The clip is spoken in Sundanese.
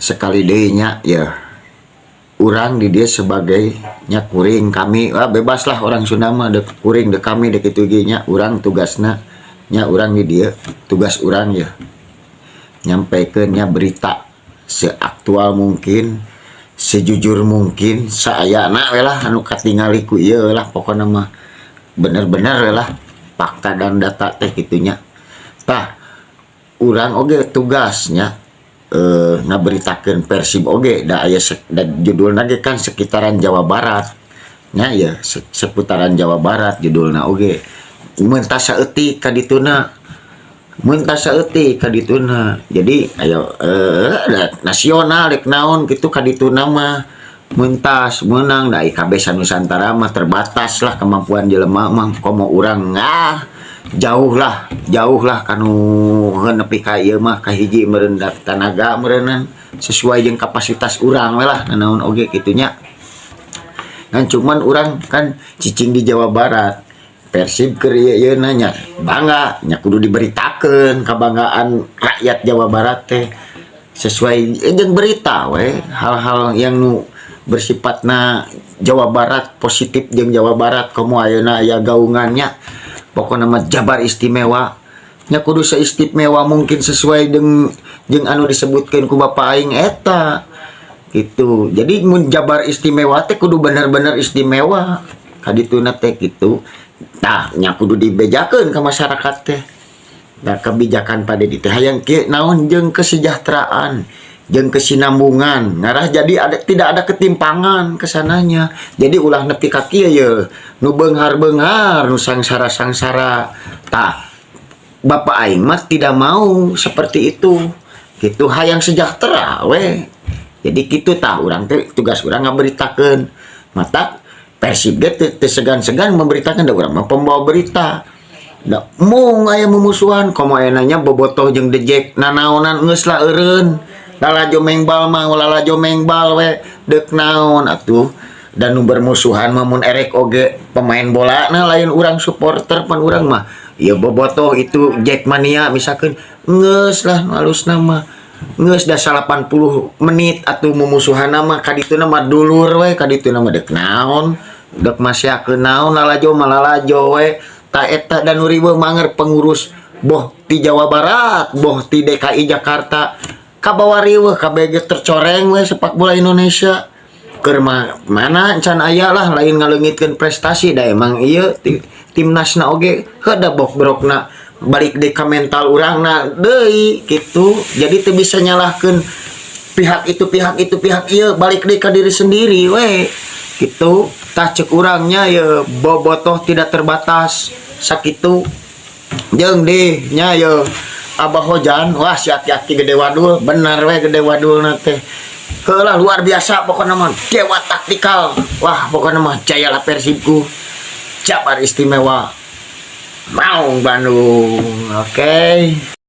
Sekali deui nya ya, urang di dieu sebagai nya kuring kami, wah, bebas lah orang Sunda mah, dek kuring, dek kami, dek kitu ge nya. Urang tugasna nya, urang di dieu tugas urang ya nyampaikan nya berita seaktual mungkin, sejujur mungkin, saayana we lah anu katingali ku ieu lah. Pokona mah bener-bener we lah fakta dan data teh kitu nya. Tah, urang oge tugasnya ngaberitakeun Persib oge da aya da judulna ge kan sekitaran Jawa Barat nya ya, seputaran Jawa Barat judulna oge. Mentas saeutik ka dituna, mentas saeutik ka dituna. Jadi ayo nasional rek naon kitu ka dituna mah mentas menang da IKB Nusantara mah terbatas lah kemampuan jelema mah. Komo urang, ah, jauh lah, jauh lah kanu nepi ka ieu mah kahiji meureun tanaga meureunnan sesuai jeung kapasitas urang we lah, nanaon oge kitu nya. Kan cuman urang kan cicing di Jawa Barat, Persib keur ieu nanya bangga nya, kudu diberitakeun kebanggaan rakyat Jawa Barat teh sesuai jeung berita we hal-hal yang nu bersifatna Jawa Barat, positif jeung Jawa Barat. Komo ayeuna aya gaungannya, pokokna mah Jabar Istimewa nya, kudu seistimewa mungkin sesuai jeung anu disebutkeun ku bapak aing eta gitu. Jadi mun Jabar Istimewa teh kudu bener-bener istimewa kadituna teh gitu. Tah nya, kudu dibejakeun ke masyarakat teh. Nah, kebijakan pada di teh hayang kieu naon jeung kesejahteraan jeung kesinambungan ngarah jadi ada tidak ada ketimpangan kesananya. Jadi ulah nepi ka kieu ye, nu beunghar-beunghar, nu sangsara-sangsara. Tah, bapak aing mah tidak mau seperti itu gitu, hayang sejahtera we. Jadi gitu. Tah, urang teh tugas urang ngaberitakeun, mata Persib ge teu segan-segan memberitakan da urang mah pembawa berita. Da mung aya mumusuhan, komo aya nanya bobotoh jeung dejek nanaonan, geus lah eureun lalajo mengbal mah, lalajo mengbal we, deuk naon atuh. Dan nu bermusuhan mah mun erek oge pemain bola, nah, lain urang supporter. Pan urang mah ya bobotoh itu Jackmania misalkan, geus lah halusna mah geus da 80 menit atuh mumusuhan mah. Kadituna mah dulur we kadituna mah, deuk naon, deuk masyakeun naon, lalajo mah lalajo we. Ta eta dan nu riweuh manger pengurus boh ti Jawa Barat, boh ti DKI Jakarta, kabawa riweuh kabeh, tercoreng we sepak bola Indonesia. Keur mana can aya lah, lain ngaleungitkeun prestasi, da emang ieu timnasna oge heuh da bobrokna balik deui ka mental urangna deui gitu. Jadi teu bisa nyalahkeun pihak itu, pihak itu, pihak ieu, balik deui ka diri sendiri we gitu. Tah, cek urangnya ya bobotoh tidak terbatas sakitu. Jeung deh nya ye Abah Hojan, wah, si aki-aki gede wadul, bener we gede wadul teh. Heulah, luar biasa pokoknya mah, dewa taktikal. Wah, pokoknya mah jayalah Persibku, Jabar Istimewa, Maung Bandung, oke.